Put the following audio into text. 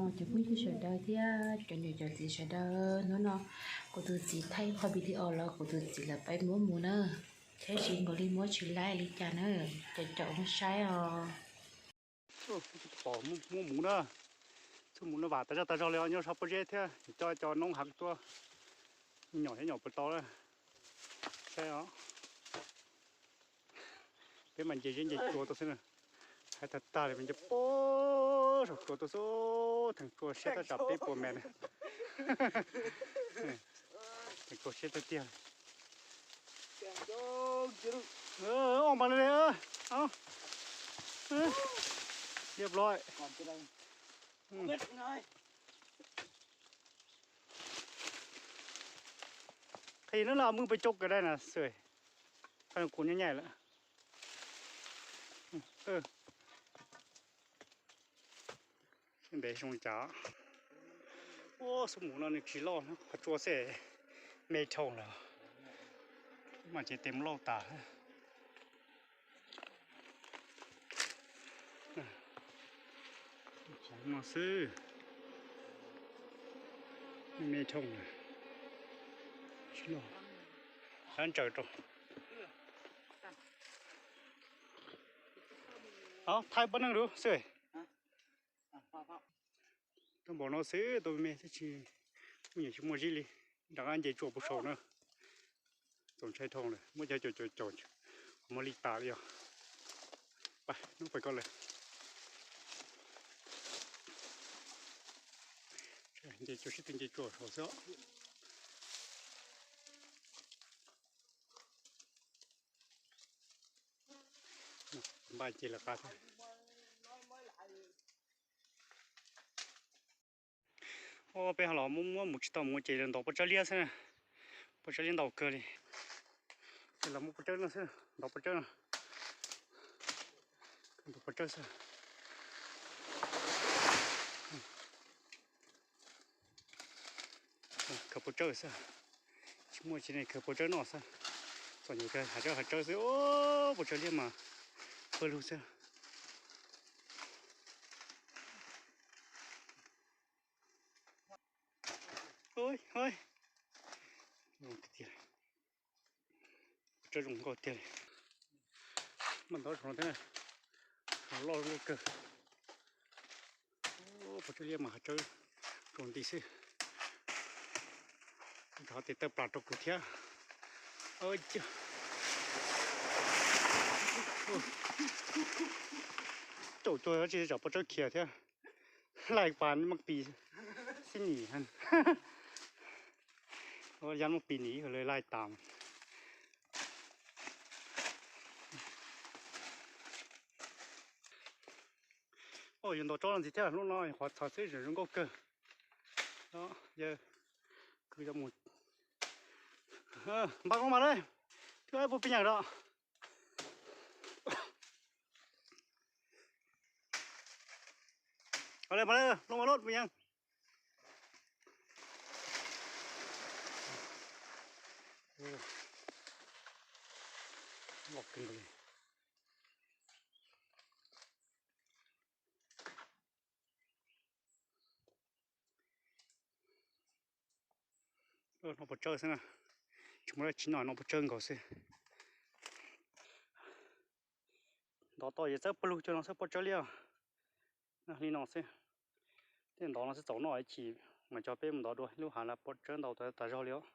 Cov phooj ywg sawv daws thiab cov niam cov txiv sawv daws, hnub no kuv tus txiv thaij qhov video los kuv tus txiv lawv peb muab mus na, thiab tsis nkaus li muab tsis laib li cas na, cov caum muab saib os. Pom muab mus na, txhua mus no vam tas zog tas zog li os, nyob sab pob zeb thiab coj cov noob hav tuaj, me nyuam thiab nyuam puas tau lawm. Saib os, peb mas nce zeb nce tsua tuaj xwb na, hais tag tag li mas nce pem saum tsua tuaj xwb, theem tsua siab tab tsam peb puas mev na. Theem tsua siab tiag tiag. Oj mas li, liab plob. Qhia no los muaj pes tsawg kawg dai na xwb, kuv nyob nyaij lawm. Ntev zoo cas. Ua xub mus no nws tsis loj, qhov tsua xwb me dhau lawm, mas ces tes mus lauj tas. Qhov no xwb, me dhau lawm, tsis loj, qab ntsaws rau. Thaij pob neeg lub xwb. Tau npaum no xwb tau me me thiab tsis muaj nyuam tsis muaj zib li, rov qab nce tsua puag saum na. Txaus ntshai dhau lawm, muab cov caum caum caum, muab li tas li os. Pais, hnub pais koj lawm. Nce tsua sib tw nce tsua saud xwb. Npaj nce lawv qab thiab. Peb ho los muab muab mus tsis tau mus ces ntov pob tsawb liab xwb na. Pob tsawb liab ntau kawg li. Ces los muab pob tsawb no xwb, ntov pob tsawb no. Ntov pob tsawb xwb. Khaws pob tsawb xwb. Tsis muaj tsis ne, khaws pob tsawb noj xwb. Txom nyem kawg, hav tsawb hav tsawb xwb, pob tsawb liab mas pawg lug xwb. Pob tsawb zoo nkauj tiag li. Mas ntov zoo thiab, loj nkauj kawg. Pob tsawb liab mas hav tsawb zoo nti xwb. Nrog tes taw plas rau kuv thiab. Caum cuag tsis tsam pob tsawb khiav thiab. Laij pas maj pis xib nim, yab maj pis nim lawv laij tas. Yuav ntov tsob no ntxiv thiab, lub no qhov txhawv xwb zoo nkauj kawg. Yawg, kwv yuav mus. Npaj koj mas le, twb puas pib nyeem los. Mas le, lub mas loj puas nyeem. Loj kawg li. Noj pob tsawb xwb na. Tsis muaj dab tsi noj, noj pob tsawb nkaus xwb. Ntov tau ces txawb pawg lug cuag no xwb, pob tsawb liab. Li no xwb. Tej ntov no xwb txaus noj ib chim mas coj peb mus ntov dua, lub hav lawv pob tsawb ntau tas zog li os.